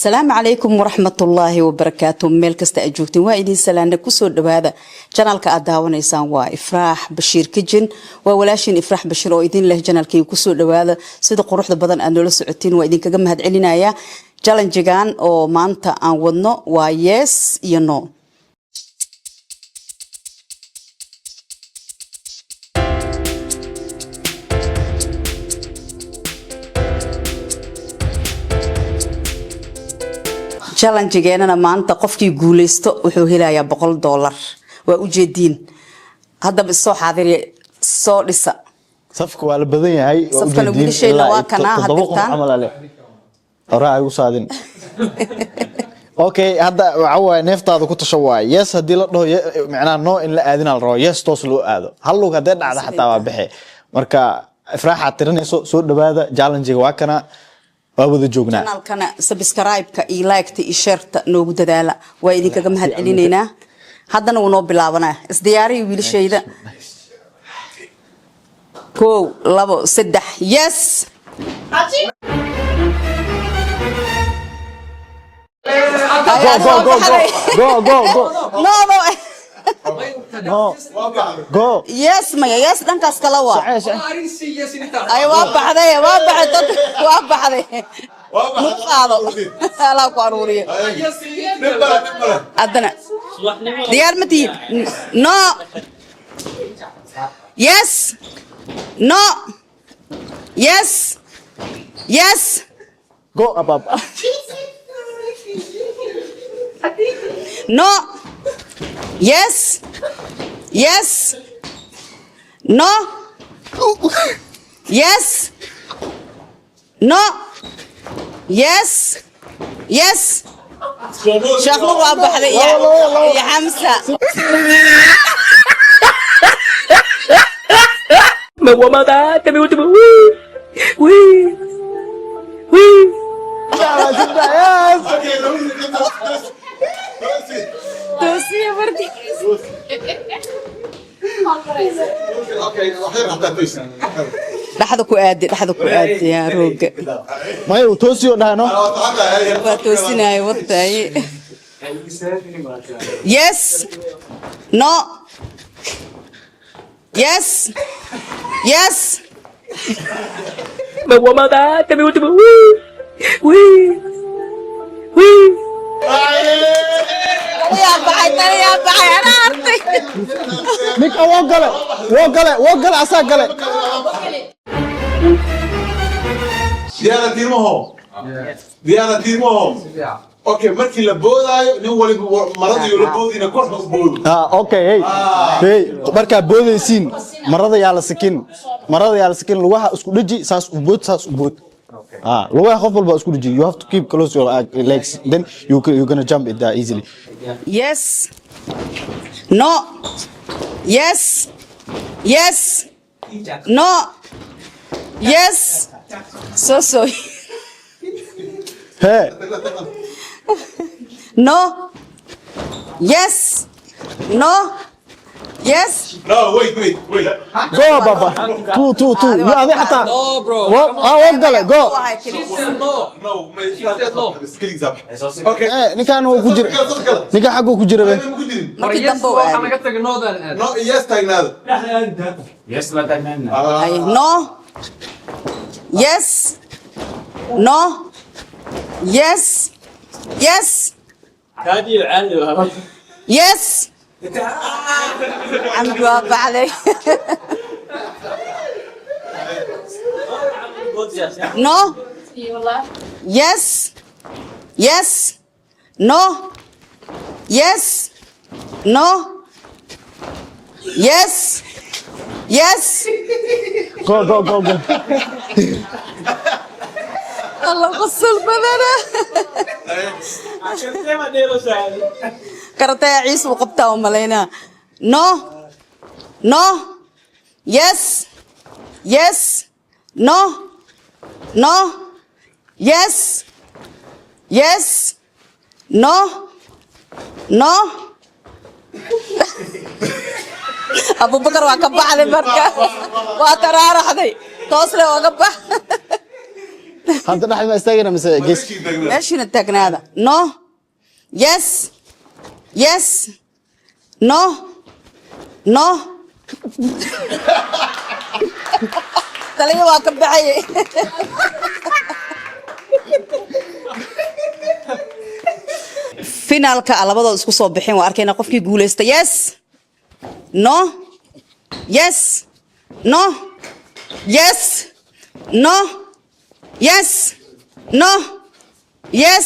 Asalaamu calaykum waraxmatullaahi wabarakaatu. Meel kasta aad joogtiin waa idiin salaana. Kusoo dhawaada channelka aad daawanaysaan waa Ifraax Bashiir Kitchen. Waa walaashiin Ifraax Bashiir oo idin leh channelkayga kusoo dhawaada. Sida quruxda badan aad noola socotiin waa idinkaga mahadcelinaya. Challengegan oo maanta aan wadno waa yes iyo no. Challengegeenana maanta qofkii guuleysto wuxuu helayaa $100. Waa ujeediin, haddaba isoo xaadiriya, soo dhisa. Safka waa la badan yahay, waa Safkana ujeediin, wiilashayna ilaa waa iyo kanaa 7 qof hadirtaan. camal ale. Horaa igu saadin. Okay, hadda waxa waaye neeftaada ku tasho waaye. Yes haddii la dhaho, macnaha no in la aadina la rabo, yes toos loo aado. Hal lug haddee dhacda xataa waa bixe. Marka Ifraaxaad tirinayso. Soo dhawaada, challenge waa kana, waa wada joognaa. Channelkana subscribe-ka iyo like-ta iyo share-ta noogu dadaala, waa idinkaga mahad celinaynaa. Haddana wuu noo bilaabanaa. Isdiyaariya wiilashayda. Kow, labo, saddex, yes. Go, go, go, go, go, go, go. No, no. No, go. Yes, maya, yes dhankaas kala waa. Socee, socee. Ay, waa baxday, waa baxday, dad waa baxday. Nagu qaado, Allah ku aruuriyo. Haddana diyaar ma tihid? No, yes, no, yes, yes. Go up, up. No, yes, yes, no, yes, no, yes, yes. Sheekh waa baxday iyo Labo, labo. iyo Xamsa. Me voy a matar, te me último. Uy, uy, uy. Yes. Toosiya markii. Dhexda ku aadi, dhexda ku aadi yaa rooga. Maya, uu toosiyo dhahano. Waa toosinaayo wartaaye. Yes, no, yes, yes. Me voy a matar, te me último. Uy, uy, uy. Taliyaa baxay, taliyaa baxay, anaa artay. Ninka woo gale, woo gale, woo gale, asaa gale. Diyaaradiimaho, diyaaradiimaho. Okay, markii la boodaayo nin waliba maradii la boodina korka u boodo. Ah, okay, hey hey, markaa boodaysiin marada yaa la sikin, marada yaa la sikin. Lugaha isku dheji, saas u bood, saas u bood. Ah, lugaha qof walba isku dheji. You have to keep close your legs, then you gonna jump it there easily. Yes, no, yes, yes, no, yes, so so. Hey. No, yes, no, yes. No, wait, wait, wait. Go, baba, two, two, two. You adi xataa. No, bro. Wo ah, woo gale, go. No. Okay. Eh, ninkaan wuu ku jira, ninkaan xagguu ku jira be. Markii dambe uu Waxaa aaday. naga tagay northern aad. No, yes, taagnaada. Ay, no, yes, no, yes, yes, yes. Camdi waa baxday. No, yes, yes, no, yes, no, yes, yes. Go, go, go, go. Allah, qosol badana. Karataya ciis uu qabtaa u malaynaa. No, no, yes, yes, no, no, yes, yes, no, no. Abubakar waa ka baxday marka, waa taraaraxday, toosle ooga bax. Hadda dhexda ma istaagina mise gees? Meeshiina taagnaada. No, yes, yes, no, no. Taliya waa ka baxayay. Finaalka a labadood isku soo bixin, waa arkayna qofkii guuleysta. Yes, no, yes, no, yes, no, yes, no, yes,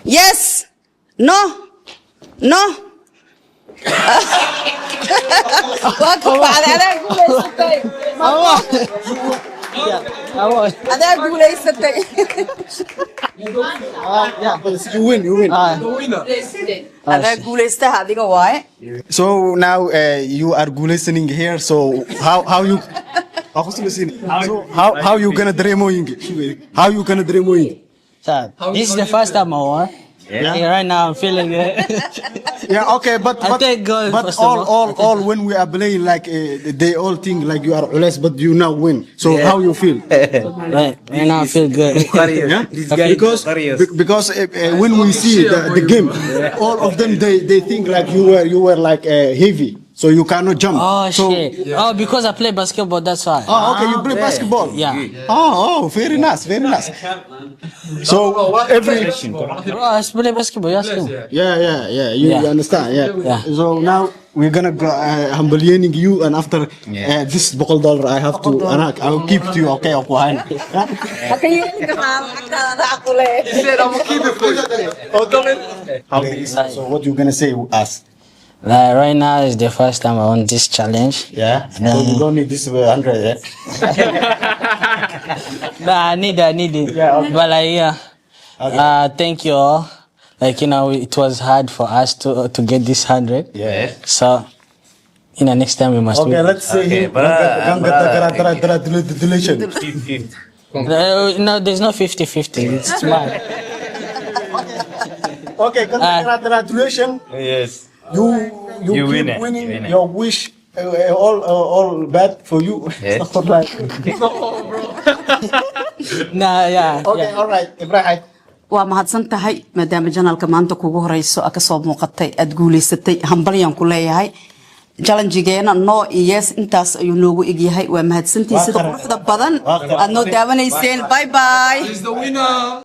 yes, no, no. Waa ka baxday. Adaa guuleysatay, adaa guuleysatay. You win, you win. Adaa guuleystaha, adiga waaye. So now you are guuleysaning here. So how you, so how you gonna dareemooyinka, how you gonna dareemooyinka? This is the first time I won. Yeah. Right now I'm feeling it. Yeah, okay, but I but, thank God, but first of all all. all I thank all when we are playing, like they all think like you are culeys, but you now win. So how you feel? Right now I feel good. Yeah? Because when we see the game, all of them, they think like you were like heavy, so you cannot jump. Oh So, shit. Oh, because I play basketball, that's why. Oh, okay, you play basketball. Yeah. Oh, very nice, very nice. So every Bro, I play basketball. You ask him. Yeah. You, you understand? Yeah. Yeah. So now we're gonna go hambalyening you, and after this $100, I have to, and I will keep to you. Okay, okay. Haka yeelin karaa lacagtaada caqule. How so what you gonna say us? Like right now is the first time I won this challenge. Yeah. So you don't need this 100, yeah? Nah, I need it. Yeah, okay. But like, yeah. Thank you all. Like, it was hard for us to get this 100. So, next time we must Okay, win. let's say Okay, here. Congratulations. No, there's no 50-50. It's mine. Okay, congratulations. Yes. You You keep win it, winning. you win it. Your wish all bad for you. Yes. Astaghfirullah. Nah, yeah. Okay, yeah. all right. Ibrahim. Waa mahadsan tahay maadaama channelka maanta kugu horeyso a kasoo muuqatay, aad guuleysatay. Hambalyaan ku leeyahay. Challengegeena no iyo yes intaas ayuu noogu egyahay. Waa mahadsantihiin sida quruxda badan aad noo daawanayseen. Bye bye. He's the winner.